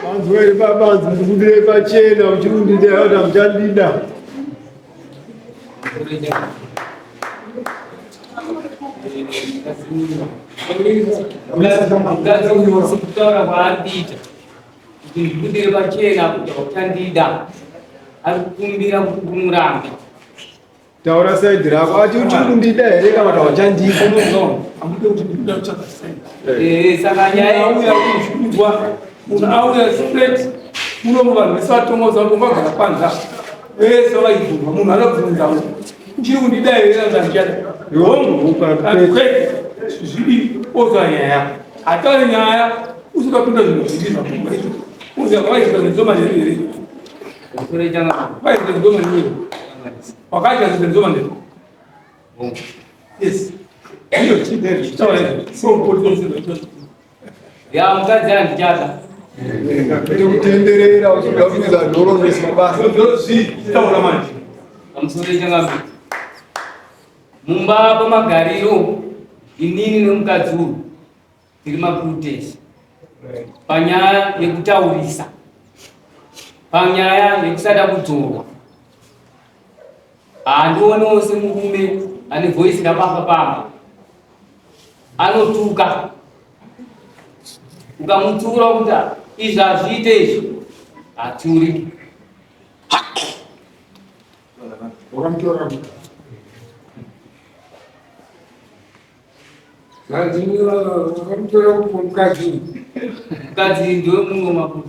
Manzwa here baba, hanzi ndikubudire pachena uchiri kundida kuti hamuchandida. Mukadzi uyu sekutaura kwaari kuita kuti ndibudire pachena kuti hauchandida ari kukumbira kuti umurambe. Taura side rako ati uchiri kundida here kana kuti hauchandida. Eh, saka nyaya auya kuudzwa munhu auya straight munomu vanhu vese vatongoza kuti ungagara panze apa vese vaibvunzwa munhu anobvunza kuti uchiri kundida here kana kuti handichada hongu kwete zvidi oza nyaya yako hataure nyaya usati wapinda zvinhu zviri zvakumba izvo uziva kwavaita zvinzoma here here vaita zvinzoma here wakaita zvinzoma here yes ya mukadzi andichada Kutenderera uchida kuita nhoroondo isina basa. Taura manje. Pamusoro changamire. Mumba pamagariro inini nemukadzi uyu tiri maprotest panyaya yekutaurisa, panyaya yekusada kudzorwa. Handionewo semurume ane voice rababa pamba anotuka ukamutsiura kuti izvi hazviite izvi hatsiuriki. Wakamutora Wakamutora mukadzi. Mukadzi ndiwe mumwe makuti.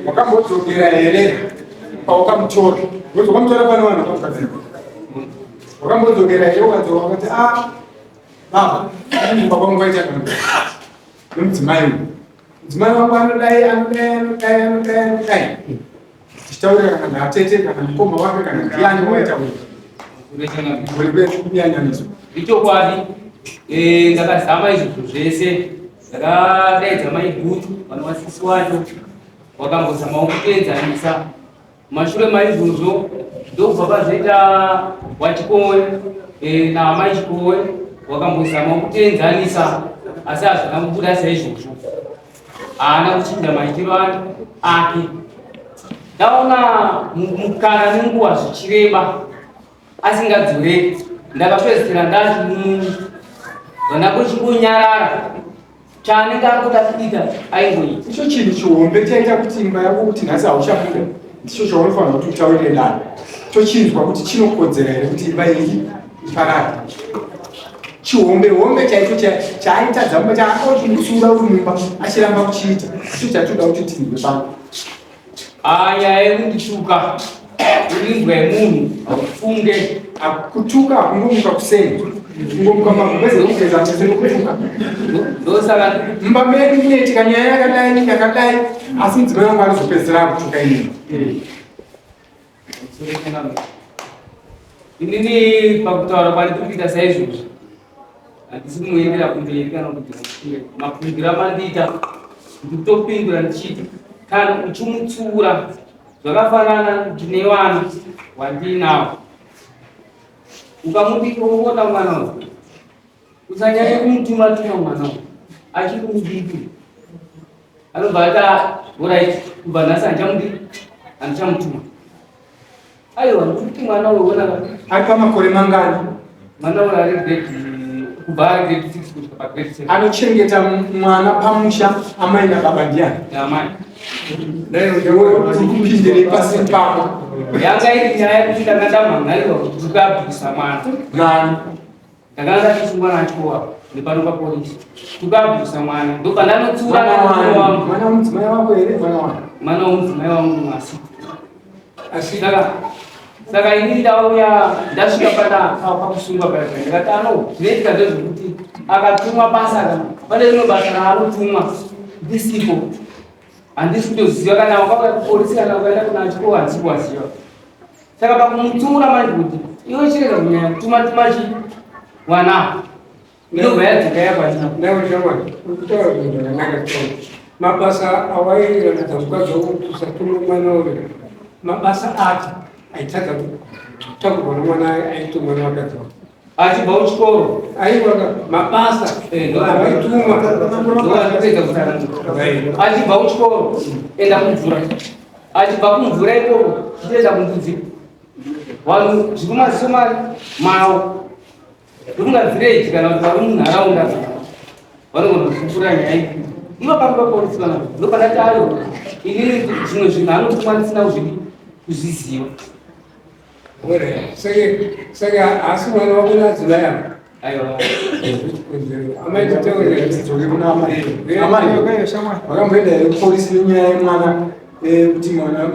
Wakambodzokera here pawakamutora? Because wakamutora pane vanhu vakamukadzi. Wakambodzokera here ukadzoka ukati ah baba baba wangu vaita kana nemudzimai uyu. Mudzimai wangu anodai anodai anodai anodai anodai. Tichitaurira kana natete kana mukoma wake kana ndiani waita uyu. Ichokwadi eh, ndakazama izvozvo zvese ndakadaidza maiguru vanova sisi wacho wakambozamawo kutoenzanisa Mashure maizvozvo ndokubva pazoita waChikowe e, naamai Chikowe wakambozama kutienzanisa asi hazvina kubuda saizvozvo. Haana kuchinja maitiro ake. Ndaona mukana nenguva zvichireba asingadzoreki ndakapedzisira ndati vandakuchingonyarara chaanenge akuda kuita aingoita. Icho chinhu chihombe chaita kuti imba yako kuti nhasi hauchamuda ndicho chaunofanira kuti utaurire dare tochinzwa kuti chinokodzera here kuti imba iyi iparare. Chihombe hombe chaicho chaaitadza mumba chaakauchimutsiura uri mumba achiramba kuchiita ndicho chatoda kuti tinzwe pano. Ah, nyaya yekundituka uri imbwa yemunhu haufunge. Kutuka hakungomuka kuseni kungomuka magumbeze ekugeza mese nokutuka. Ndosaka mumba medu munoitika nyaya yakadai yakadai asi mudzimai wangu anozopedzisira akutuka inini. Inini pakutaura kwandiri kuita saizvozvi handisi kumuendera kumberi kana kuti mapindura mandiita ndikutopindura ndichiti kana uchimutsiura zvakafanana ndine vana wandiinawo ukamuti uona mwana uyu usanyanye kumutuma tuma mwana uyu achiri mudiki anobva ati orit kubva nhasi handichamudi handichamutuma Aiwa, ndikuti mwana uyu ona ari pamakore mangani? Mwana uyu ari grade kubva ari grade 6 kusvika pa grade 7. Anochengeta mwana pamusha amai nababa ndiani? Amai. Kupindirei pasi pako? Yanga iri nyaya yekuti ndanga ndamhan'arirwa kuti ndikabvisa mwana. Nani? Ndakanga ndachisungwa nacho apa nepano papolisi. Tukabvisa mwana. Ndobva ndanotsiura mwana wangu. Mwana womudzimai wako here mwana wangu? Mwana womudzimai wangu mwasi. Asi saka saka ini ndauya ndasvika pana pakusungwa paya paya ndikati ano zvinoitika ndezvekuti akatumwa basa ka pane rimwe basa raanotumwa ndisipo handisi kutoziva kana wakauya kupolisi kana ukaenda kuna chikoro handisi kuwaziva saka pakumutsiura manje kuti iwe chirega kunyanya kutuma tuma chi mwana inobva yadzoka yapachina Ndakutaura zvinhu zvakanaka chaizvo. Mabasa awairatidza mukadzi wako kuti usatuma mwana uyu, mabasa ake aitadza kutakurwa nomwana aitumwa nevakadzi wako Achibva kuchikoro. Aiwa, mabasa awaitumwa. Ndopedza kutsanangura. Achibva kuchikoro, enda kumvura. Achibva kumvura ikoko, chitoenda kumbudzi. Vanhu zviri mumaziso mari mavo, ndokunga village kana kuti vari munharaunda vanogona kupupura nyaya iyi. Ivo pano papolisi pana ndopandati ayo, inini zvimwe zvinhu anotumwa ndisina kuzvidi kuzviziva. Saka haasi mwana wako naadzimai ava? Aiwa. Amai, titaure. Tidzoke kuna amai. Amai, vakamboenda here kupolisi nenyaya yemwana, kuti mwana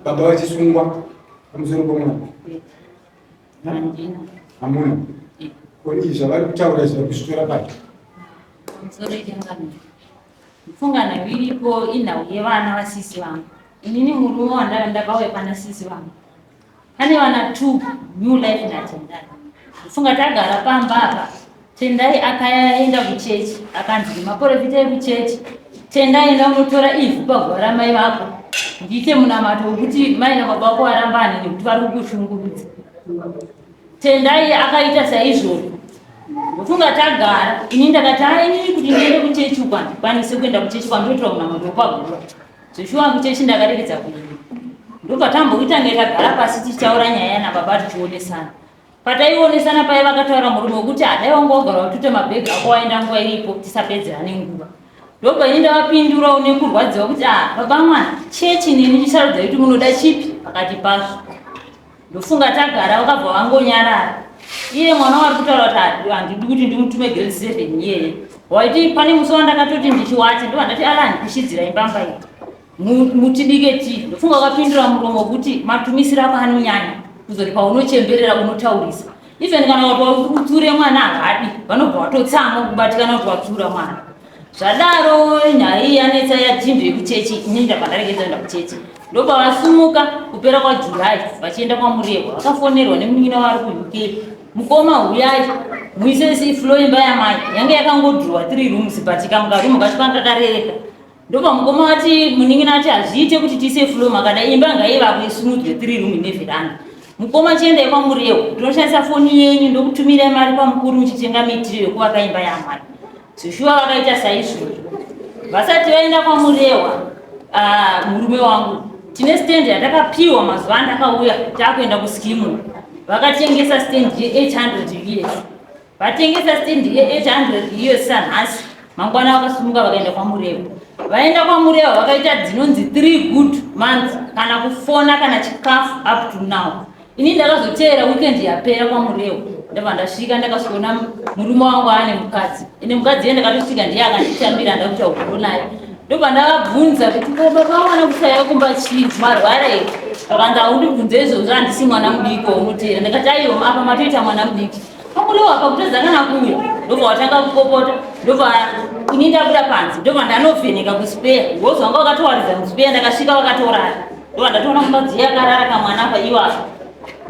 baba vachisungwa pamusoro pomwana? Handina. Hamuna? Ko izvi zvavari kutaura izvi, vari kuzvitora pai? Pamusoro ichangamira. Mupfungano iripo inhau yevana vasisi vangu. Inini murume wandava ndakauya pana sisi vangu. Pane vana two, New Life naTendai. Mfunga tagara pamba apa. Tendai akaenda kuchechi, akanzi nemaprofita ekuchechi, "Tendai, enda unotora ivhu paguva ramai vako. Ndiite munamato wekuti mai nababa vako varambane nekuti vari kukushungurudza." Tendai akaita saizvozvo. Ndofunga tagara, ini ndakati, "Ha, inini kuti ndiende kuchechi uko handikwanisi kuenda kuchechi kwandoitira munamato wepaguva." Zveshuwa kuchechi ndakaregedza kuenda. Ndobva tamboita nge tagara pasi tichitaura nyaya nababa, tichionesana. Pataionesana paye, vakataura murume wekuti hadai wanga wagara utute mabhegi ako waenda nguva iripo, tisapedzerane nguva. Ndobva ini ndavapindurawo nekurwadziwa kuti, "A, baba mwana, chechi neni chisarudza kuti munoda chipi pakati pazvo." Ndofunga tagara, vakabva vangonyarara. Iye mwana wari kutaura kuti handidi kuti ndimutume grade 7 iyeye, waiti pane musi wandakatoti ndichiwacha, ndobva ndati, "Alan, kushidzira imbamba iyi, mutibike tii." Ndofunga wakapindura muromo wekuti matumisiro ako anonyanya kuzoti paunochemberera unotaurisa. Even kana wati utsure mwana havadi, vanobva watotsamwa kubatikana kuti watsura mwana. Zvadaro nyaya iyi yanetsa yajimbi yekuchechi. Ini ndabva ndaregedza kuenda kuchechi. Ndobva vasumuka kupera kwaJuly vachienda kwaMurehwa. Vakafonerwa nemunin'ina wari kuUK, "Mukoma, huyai muise floor." Imba yamai yange yakangodhurwa three rooms, but kamukarumu kacho kanga kakarereka. Ndobva mukoma vati, munin'ina ati, "Hazviite kuti tiise floor makadai, imba ngaivakwe isimudzwe, three room ine veranda. Mukoma, chiendai kwaMurehwa, tinoshandisa foni yenyu, ndokutumirai mari pamukuru muchitenga mitiro yekuvaka imba yamai." Zveshuwa vakaita saizvozvo. Vasati vaenda kwaMurehwa, ah, murume wangu, tine stand yatakapiwa mazuva andakauya takuenda kuscheme. Vakatengesa stand ye800 US. Vatengesa stand ye800 US, sanhasi mangwana vakasumuka vakaenda kwaMurehwa. Vaenda kwaMurehwa vakaita dzinonzi 3 good months, kana kufona, kana chikafu, up to now. Ini ndakazoteera weekend yapera kwaMurehwa. Ndabva ndasvika, ndakasvikoona murume wangu aane mukadzi. Ine mukadzi iye ndakatosvika ndiye akanditambira, ndakuita ukuru naye. Ndobva ndavabvunza kuti, "Ko baba wana kusaya kumba chii, marwara here?" Vakanzi, "Haundibvunze izvozvo, handisi mwana mudiki waunoteera." Ndakati, "Aiwa, apa matoita mwana mudiki pamurewa apa kutadza kana kuuya." Ndobva watanga kupopota. Ndobva ini ndabuda panze, ndobva ndanovheneka kuspare ngozi wanga wakatowaridza muspare. Ndakasvika vakatorara. Ndobva ndatoona mukadzi iye akarara kamwana apa iwapo.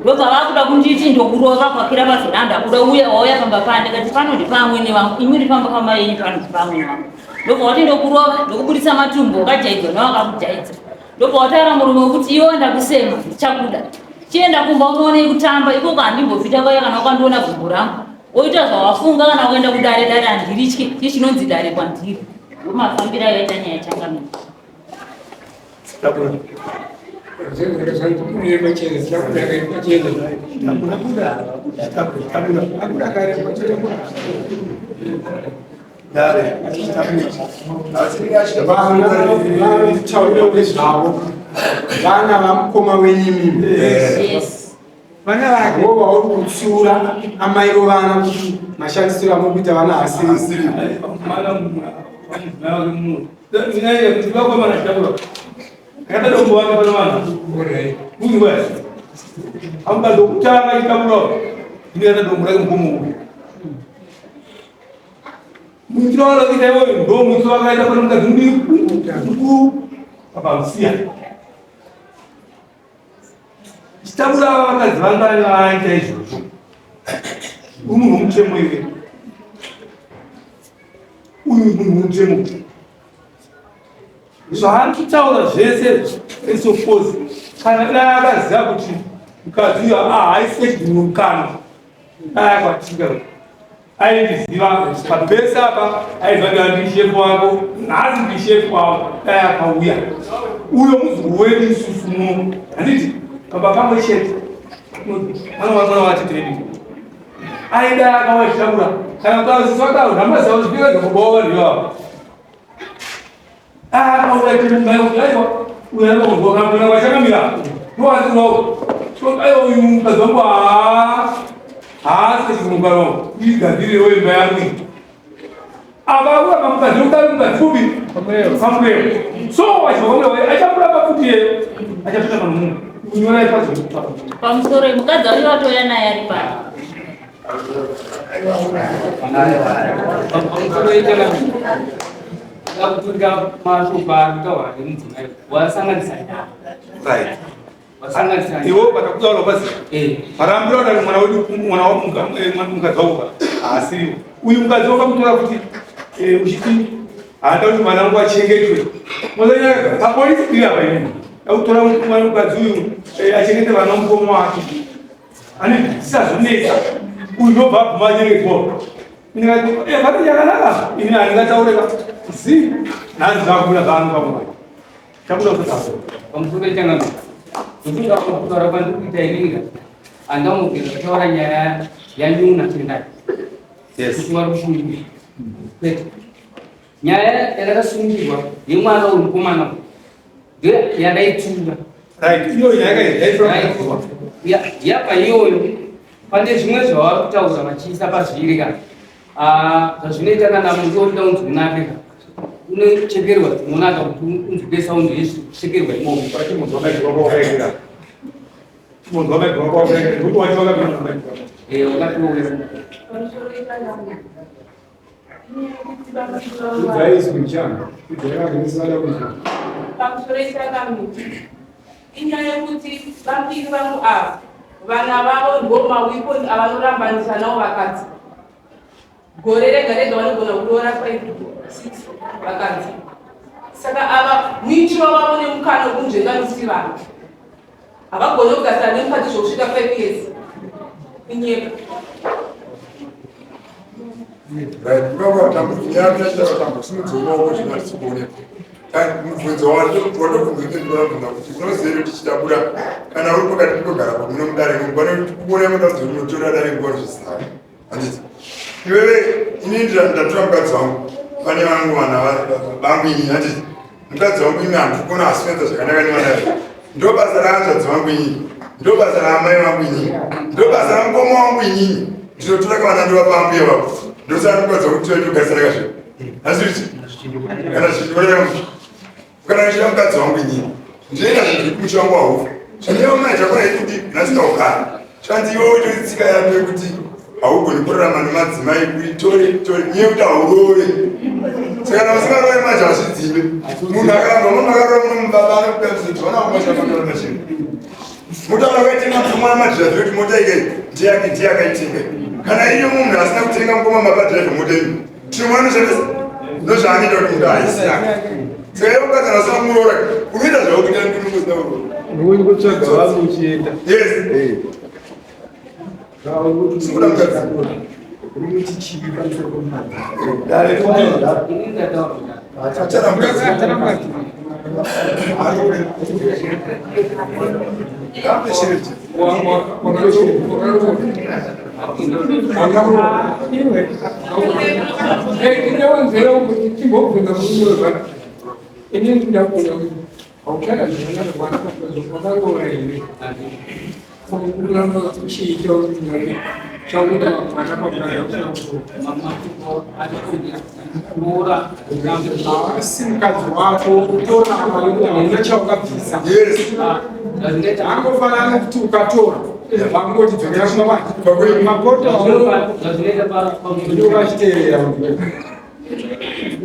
Ndobva vakuda kunditi ndokurova kwakira paveranda, kuda uya wauya pamba paa. Ndikati, "Pano ndipamwene vangu, imi uri pamba pamai yenyu, pano ndipamwene vangu." Ndobva wati, "Ndokurova, ndokubudisa matumbo, wakajaidzwa newakakujaidza." Ndobva wataura murume wekuti, "Iwe ndakusema, ndichakuda. Chienda kumba unoonei kutamba ikoko, handimbofita kwaya. Kana wakandiona gumbo rangu woita zvawafunga. Kana ukaenda kudare, dare handiritye, chii chinonzi dare kwandiri?" Ndomafambiro akaita nyaya changamira. Zvakare pachena, chabuda kare pachena. Abuda kare pachena. Dare. Vana varikutaura nezvavo vana vamukoma wenyu imimi? Yes. Vana vake vo vauri kutsiura amai vovana kuti mashandisiro amuri kuita vana hasiri. Mwana mudzimai wake mumwe mudzimai wake mana chitakura akata dombo wake pano vanhu kunzwa amukadzi wokutanga chitakura inoyata dombo rake mukomo uyu. Muitiro wakaita iwoyo ndo muitiro wakaita pane mukadzi mudiki mukuru apamusiya chitabura. Ava vakadzi vangani vaaita izvozvo? Uyu munhu womutemo iwe, uyu munhu womutemo. Zvaari kutaura zvese esopozi kana dai akaziva kuti mukadzi uyo ahaise mukanwa dai akwatika aindiziva pabhesi apa aiziva kuti ndi shefu wako nhasi ndi shefu wavo dai akauya uyo muzukuru wedu isusu muno handiti baba pamwe chete mwana watete vedu aida akauya chitaura kana kutaura sisi vakataura nhamba dzavo zvipika baba wavo vanhu ivavo aiwa uyu mukadzi wangu haasi chimukano igadzirirewo imba yangu iyi apa kuramba mukadzi wekutari mukadzi kupi pamureo so achibva pamureo achamuramba futi ye achapinda panomunhu kunyorai pacho pamusoro mukadzi wacho watouya naye ari pano Kuturika mashoko arikutaura nemudzimai wasanganisa nyaya. Wasanganisa nyaya. Iwe patakutaura pasi. Parambira kuti mwana wedu mwana wa mukadzi wako haasiriwo. Uyu mukadzi wakamutora kuti uchiti haada kuti mwana wangu achengetwe. Mozanyaya papolisi ndiri apa inini. Akutora mwana mukadzi uyu achengete vana mukoma wake. Ane zvisazonetsa. Uyu ndobva abvuma achengetwa. Ndikati pane chakanaka ini handingataureka zi nhasi zvakubuda pano pamwe chabuda kutako pamusoro pechangamiro ndofunga kutaura kwandiri kuita inini handamugeza kutaura nyaya yanyuna tendai kuti vari kushungirwa kwete nyaya yandakasungirwa yemwana uyu mukomana uyu yandaitunga yabva iyoyo pane zvimwe zvavari kutaura vachiisa pazviri ka zvazvinoita kana munhu orida unzi unake ka unochekerwa unonaka kuti unzwike saundi yechekerwa imomo Pamusoro ichangamiro inyaya yekuti vapiri vangu ava vana vavo ndo mawiponi avanorambanisa nawo vakadzi gore rega rega vanogona kuroora 5 6 vakadzi saka ava muitiro wavo nemukana wekunzvenga vana havagone kugarisana nemukadzi zvokusvika 5 years kunyepa. Right, baba tambosimudza maoko zvino hatisi kuoneka. Mubvunzo watobvunza ndinoda kuti unoziva kuti chitabura kana uri pakati pekugara pamuno mudare nguva nekuti kuona muda kuti unotora dare nguva zvisina. Handiti. Iwewe ini ndatora mukadzi wangu pane vangu vana vangu ini handiti. Mukadzi wangu ini handikona asi kuenza zvakanaka nevana vedu. Ndo basa rahanzvadzi vangu inini. Ndo basa raamai vangu inini. Ndo basa ramukoma wangu inini. Ndinotora vana ndovapa ambuya vavo. Ndosaka mukadzi wangu tiwe togarisana kazve. Asi kana zvichiorera kana ndichida mukadzi wangu inini. Ndinoita zvinhu zviri kumusha wangu haufi. Zvinewo manje chakona yekuti nhasi taugara. Zvanzi iwe utori tsika yako yekuti haugoni kurarama nemadzimai kuti tore tore nyaya yekuti hauroore. Saka kana usingaroore manje hazvidzime. Munhu akaramba munhu akaroora muno mubaba anokuda kuti zvaona kumasha makaro machena. Mutaura akaitenga mwana madhiraivhi kuti mota ike ndiyake ndiye akaitenga. Kana iyo munhu asina kutenga mukoma mapadhiraivhi mota iyo. Tinoona anoshandisa ndozvaanoita kuti munhu haisi yake. Saka iwe mukadzi kana usina kumuroora unoita zvaukuita nekuti usina kuroora. Unogona kutsvaga vamwe uchienda. Yes. Sikuda mukadzi. Unoti chii pamusoro pemukadzi? Ini ndataura. Achana mukadzi. Achana mukadzi. Ndinowenzera kuti timbobvunza murume wevana. Ini ndakona kuti hauchada zvakanaka mwana wakaroora here? Kuramba uchiita kuti chakuda mwana pamwana asi mukadzi wako utoramba nekuti hauna chaukabvisa. Angofanana nekuti ukatora vangoti dzokera kumba kwake mapoto aunokachiteerera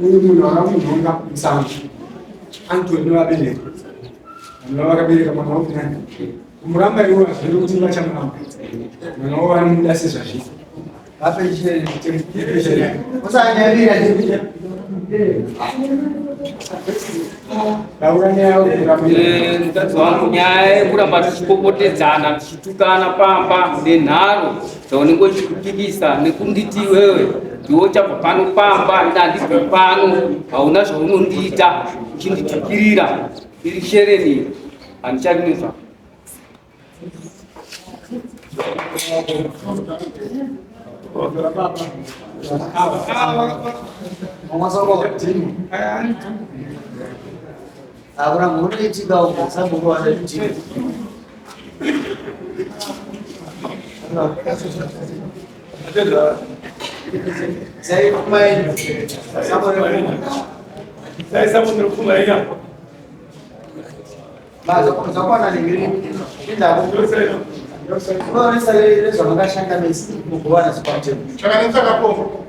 uyu munhu akamunhonga musango anotori nevabereki vanhu vakabereka mwana wakunani kumuramba iwo hazviri kuti vachamuramba mwana wavo vanomuda sezvazviri Mukadzi wangu, nyaya yekuramba tichipopotedzana, tichitukana pamba nenharo dzaunenge uchikupikisa nekunditi iwewe ndiwe uchabva pano pamba, ina handibvi pano, hauna zvaunondiita, uchinditukirira iri shereni, handichadi nezvako. Chakanetsa kapombo.